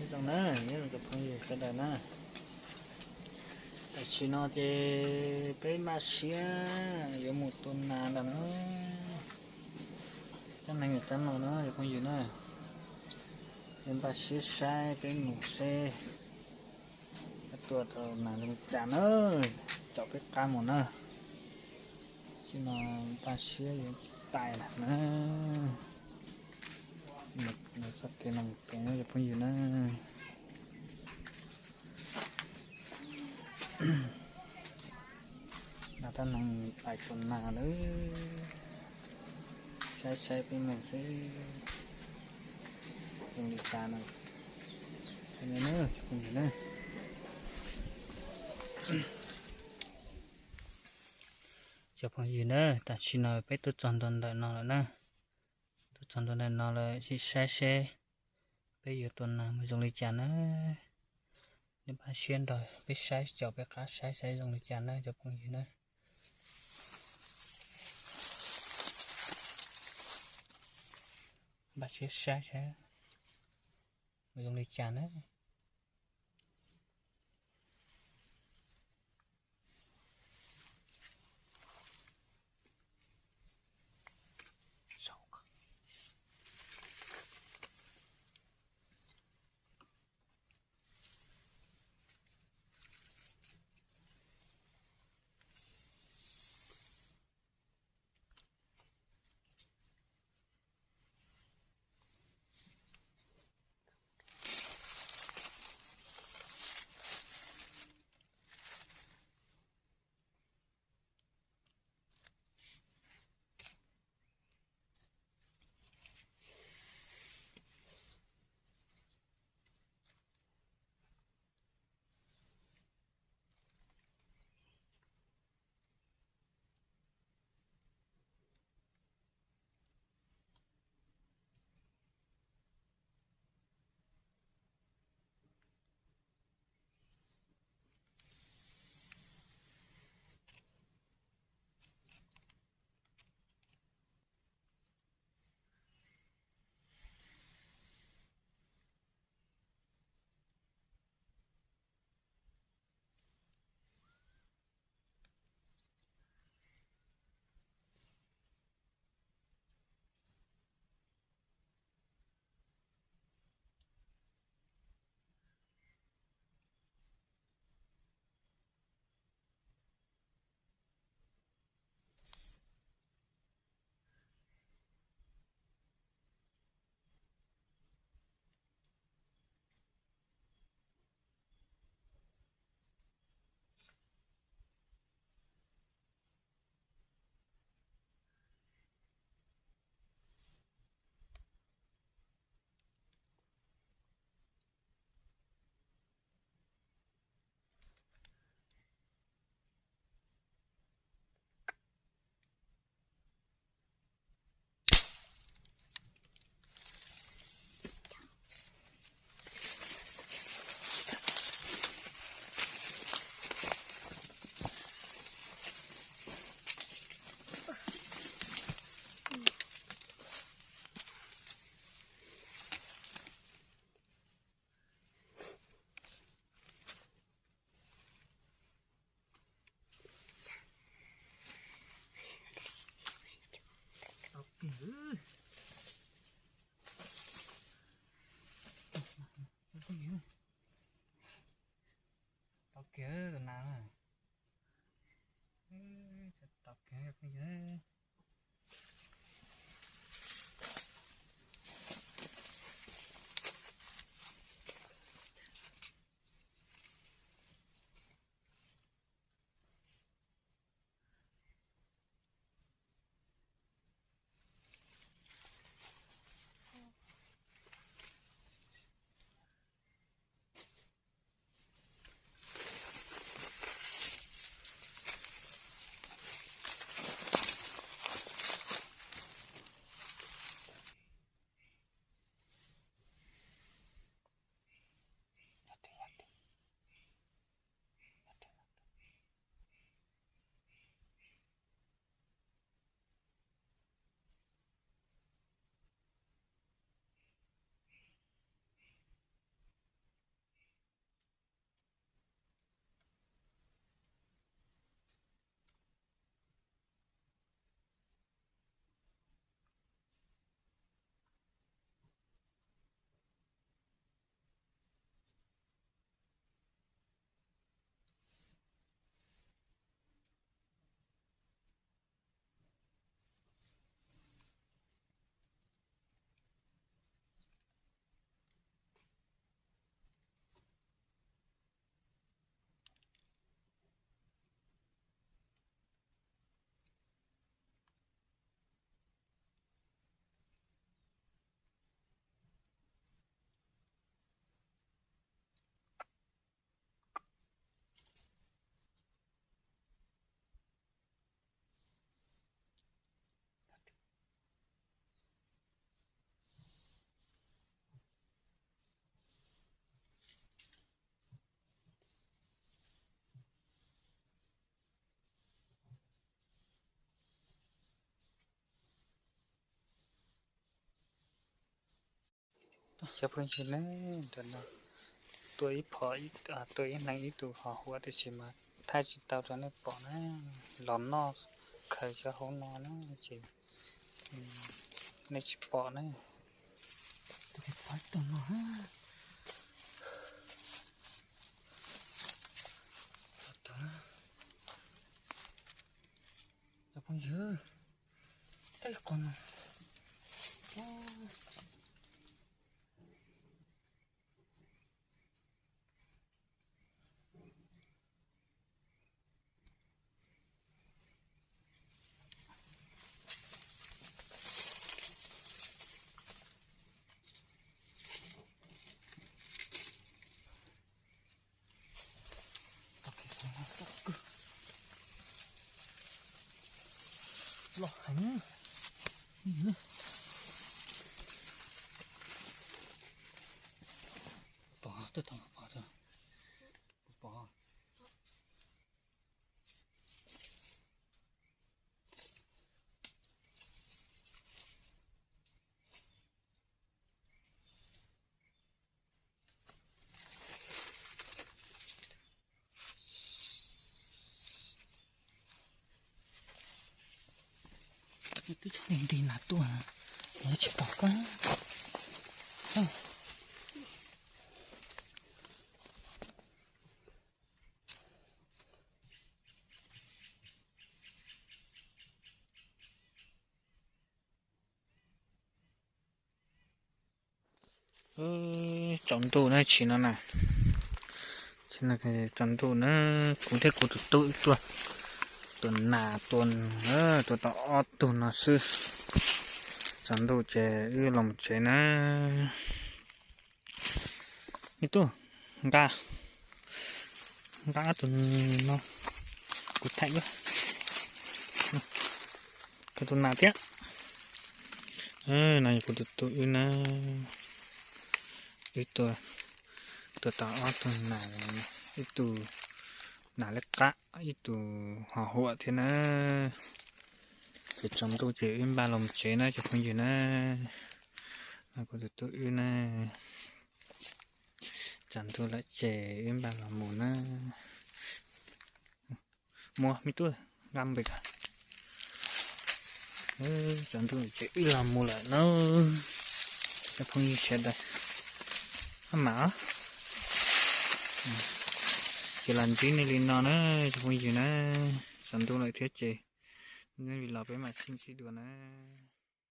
Zoo na, nyob zoo cov phooj ywg sawv daws na. Tam sim no ces peb npaj siab yuav mus tua nas lawm na. Cov neeg nyob rau no na cov phooj ywg na, yuav npaj siab saib peb mus seb tua tau nas zoo li cas na, caum peb qab mus na. Tam sim no npaj siab yuav tais lawm na. Txoj kev no pem cov phooj ywg na. Nag tab neeg pais tua nas lawm, saib saib peb mus seb zoo li cas na. Cov phooj ywg na, tam sim no peb tuaj txog ntua ntawm no lawm na. Tuaj txog ntua ntawm no lawm, sim saib seb peb yuav tua nas mus zoo li cas na. Npaj siab nrog peb saib, caum peb qab saib saib zoo li cas na cov phooj ywg na. Npaj siab saib saib mus zoo li cas na. Cov phooj ywg na, ntawm no tua ib phom, tua ib hneev ib tug ho huam tiam sis mas thaij tsis tau rau nej pom na, los noj khaws cov hauv no na ces nej tsis pom na. Tus pom ib tug no, cov phooj ywg, ib qho no. Loj heev. Pom, twb tau pom, pom. Twb tso nti nti nas tuaj, tsis pom koj. Tsaus ntuj na, tsis no na, tsaus ntuj na, kuv thiab kuv tus tub wb tuaj tua nas, tua, tua tau ob tug no xwb. Tsaus ntuj ces wb los mus tsev na. Me tub, nqa, nqa ob tug no, kuv thaij wb, khaws tus nas thiab. No yog kuv tus tub wb na, wb tua, tua tau ob tug nas, ib tug nas lej qab, ib tug ho huam thiab na. Ces tsaus ntuj ces wb npaj los tsev na cov phooj ywg na. Kuv tus tub wb na, tsaus ntuj lawm ces wb npaj los mus na. Muab me tub nqa npes. Tsaus ntuj ces wb los mus lawm na cov phooj ywg sawv daws. Ab mam, ces los ntsib nej li no na cov phooj ywg na. Tsaus ntuj lawm thiab ces nej li los peb mam sib ntsib dua na.